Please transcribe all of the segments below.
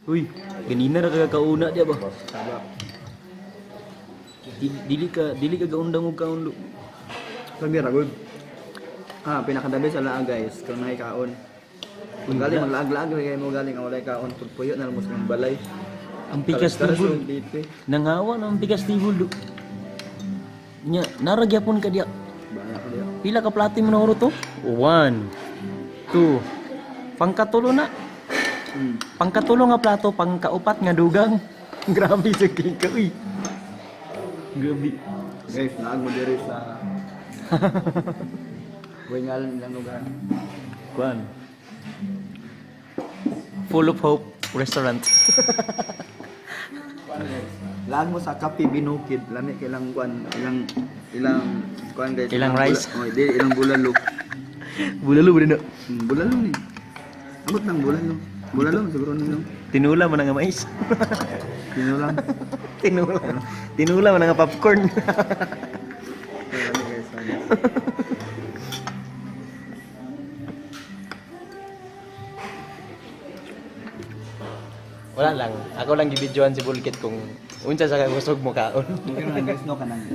Uy, ganina ra ka kauna diya ba? Saba. Dili ka gaundang og kaon do. Sabi ra good. Ah, pinakadabi sa laag, guys, kung nakikaon. Kung galing maglaag-laag ra kayo mo galing ang walay kaon, puyo na lang mo sa inyong balay. Ang pikas Karas tibol. yung dito. Nangawa na ang pikas tibol do. Nya, naragyapon ka diya. Bahala ko diya. Pila ka plato mo nahuro to? One, two, pangkatulo na. Pangkatulo nga plato, pangkaupat nga dugang. Grabe sa kika, uy. Grabe. Guys, naag mo diri sa Way ngalan ilang lugar. Kuan. Full of Hope Restaurant. Kuan, guys. Laag mo sa Kape Binukid, lami kay ilang kuan, ilang ilang kuan, guys. Ilang rice? Oh, di ilang bulalo. Bulalo ba na? Bulalo ni. Amot nang bulalo. Bulalo siguro nilo. Tinula man nga mais. Tinulang. Tinula. Tinula man nga popcorn. Lami, guys. Lami. Wala lang. Ako lang gibidyoan si Bulkit kung unsa sa kusog mo kaon. Okay na guys, no, kanang.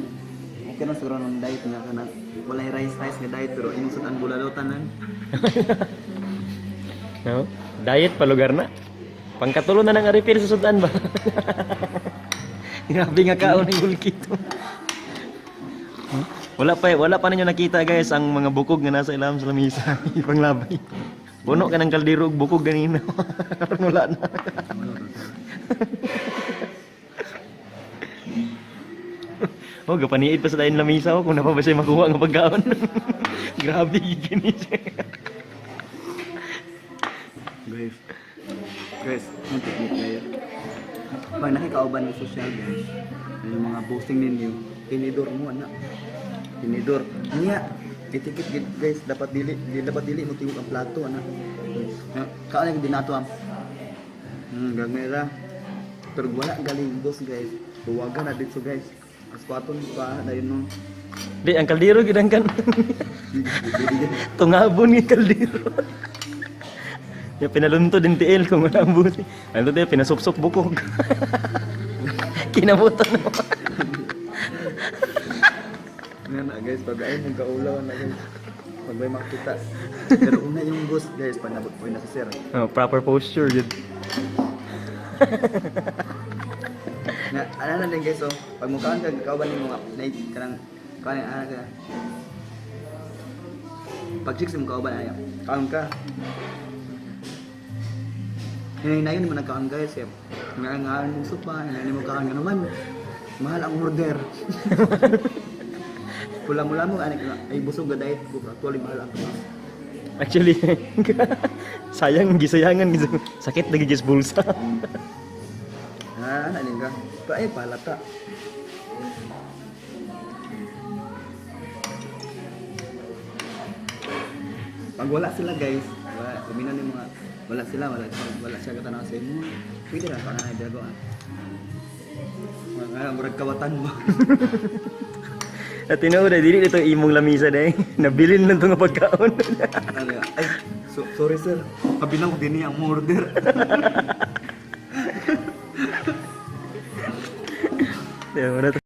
Okay na siguro nung diet nga kanang walay rice rice nga diet pero imong sudan bulalo tanan. No? Diet pa lugar na. Pangkatulo na nang refill sa sudan ba? Grabe nga kaon ni Bulkit. Wala pa ninyo nakita, guys, ang mga bukog nga nasa ilam sa lamisa. Ipanglabay. Puno ka ng kaldero og bukog ganina. Karon wala na. Oh, gapaniid pa sa lain lamisa oh, kung napa ba siya makuha nga pagkaon. Grabe gini siya. Guys. Guys, ang technique kayo. Pag nakikauban ng social, guys, yung mga boosting ninyo, tinidor mo anak. Tinidor. Niya, itikit gid, guys, dapat dili, di dapat dili mo tingog ang plato anak. Kaon din nato ang. Gagmay ra. Pero wala galing boss, guys. Buwagan na dito, guys. Aspaton pa na yun no. Di ang kaldero gid ang kan. Tungabon ni kaldero. Ya pinalunto din tiil kung wala ang buti. Ano to, pinasupsop bukog. Kinabutan mo. Nga na, guys, pag ay mong kaulaw na, guys. Pag may makita. Pero una yung boss, guys, pag nabot po na sa sir. Oh, proper posture yun. Na, ano na din, guys, oh. Pag mukhaan ka, kauban ni mga, na, kanang, kaon ana ka. Pag chicks mo kauban, ay, kaon ka. Hinahinayon mo nagkaon, guys, eh. Nga nga mong sopa, hinahin mo kaon nga naman. Mahal ang order. Pula-mula mo, anak, ay busog ga diet ko. Actually, mahal ang order. Actually, sayang gisayangan gis sakit lagi gis bulsa. Ah, ano ka? Pa, ay, palata. Pag wala sila, guys, wala, kumina ni mga, wala sila, wala, wala siya katanaw sa imo. Pwede ra ka na dago ah. Mga murag kawatan mo. At tinuod dili dito imong lamisa day. Nabilin lang to nga pagkaon. Ano, ay, so, sorry sir, kabinang ko din ang order. Di, wala to.